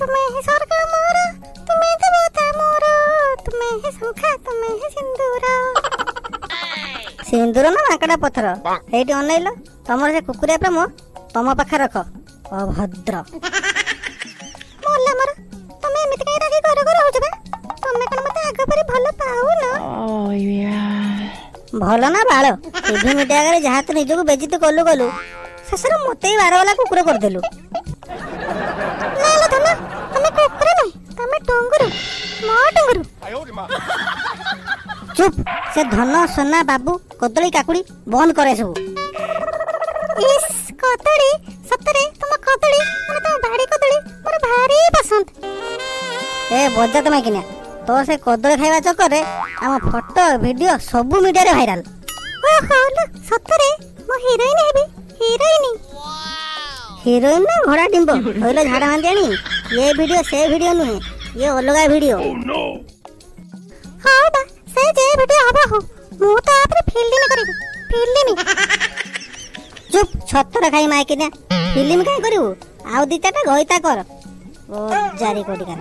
ତୁମେ ହିଁ ସ୍ୱର୍ଗ ମୋର, ତୁମେ ଦେବତା ମୋର, ତୁମେ ହିଁ ଶଙ୍ଖା, ତୁମେ ହିଁ ସିନ୍ଦୁର। ସିନ୍ଦୁର ନା ମାଙ୍କଡା ପଥର? ଏଇଠି ଅନେଇଲ, ତମର ସେ କୁକୁରିଆ ପ୍ରେମ ତମ ପାଖରେ ରଖ, ଅଭଦ୍ର। ମଲା ମୋର, ତମେ ଏମିତି କାହିଁ ରାଗି ଘର ଘର ହଉଛ ବା? ତମେ କଣ ମତେ ଆଗ ପରି ଭଲ ପାଉନ? Oh, yeah. ଭଲ ନା ବାଳ, ଟିଭି ମିଡିଆ ଆଗରେ ଯାହା ତୁ ନିଜକୁ ବେଜିତ କଲୁ କଲୁ, ଶେଷରେ ମତେ ବି ବାରବାଲା କୁକୁର କରିଦେଲୁ। ନା ଲୋ ଧନ, ତମେ କୁକୁର ନୁହେଁ, ତମେ ଟୁଙ୍ଗୁରୁ, ମୋ ଟୁଙ୍ଗୁରୁ। ଚୁପ୍, ସେ ଧନ ସୋନା ବାବୁ କଦଳୀ କାକୁଡି ବନ୍ଦ କରେ ସବୁ। ଇସ୍ କଦଳୀ, ସତରେ ତମ କଦଳୀ, ମାନେ ତମ ବାଡି କଦଳୀ ମୋର ଭାରି ପସନ୍ଦ। ଏ ବଜାତ ମାଇକିନା, ତୋର ସେ କଦଳୀ ଖାଇବା ଚକ୍କରରେ ଆମ ଫଟୋ ଭିଡିଓ ସବୁ ମିଡିଆରେ ଭାଇରାଲ। ଓହୋ ଲୋ, ସତରେ ମୁଁ ହିରୋଇନ ହେବି, ହିରୋଇନ। ହିରୋଇନ ନା ଘୋଡା ଡିମ୍ବ କହିଲ ଝାଡା ବାନ୍ଧିଆଣି, ଏ ଭିଡିଓ ସେ ଭିଡିଓ ନୁହେଁ, ଇଏ ଅଲଗା ଭିଡିଓ। ହଁ ବା, ସେ ଯେ ଭିଡିଓ ହବ ହଉ, ମୁଁ ତ ଉପରେ ଫିଲ୍ମ କରିବି, ଫିଲ୍ମ। ଚୁପ୍, ଛତର ଖାଇ ମାଇକିନା, ଫିଲ୍ମ କାଇଁ କରିବୁ? ଆଉ ଦି ଚାରିଟା ଘଇତା କର। ଓ ଜାରି କୋଟିକାର।